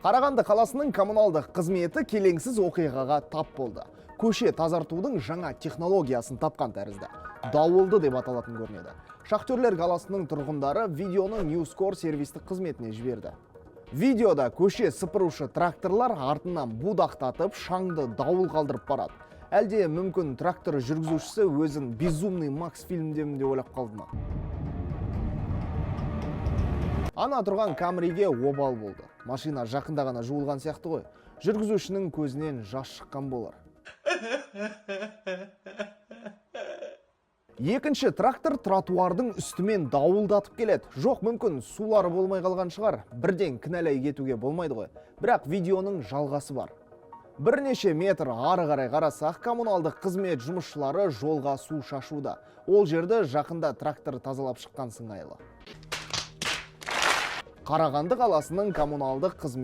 Қарағанды қаласының коммуналдық қызметі келеңсіз оқиғаға тап болды. Көше тазартудың жаңа технологиясын тапқан тәрізді. Дауылды деп аталатын көрінеді. Шахтерлер қаласының тұрғындары видеоны Newscore сервистік қызметіне жіберді. Видеода көше сыпырушы тракторлар артынан будақтатып, шаңды дауыл қалдырып барады. Әлде мүмкін, трактор жүргізушісі өзін «Безумный Макс» фильміндемін деп ойлап қалды ма? Ана тұрған Камриге обал болды. Машина жақында ғана жуылған сияқты ғой. Жүргізушінің көзінен жас шыққан болар. Екінші трактор тротуардың үстімен дауылдатып келеді. Жоқ, мүмкін, сулары болмай қалған шығар. Бірден кінәлай кетуге болмайды ғой. Бірақ видеоның жалғасы бар. Бірнеше метр ары қарай қарасақ, коммуналдық қызмет жұмысшылары жолға су шашуда. Ол жерді жақында трактор тазалап шыққан сыңайлы. Қарағанды қаласының коммуналдық қызмет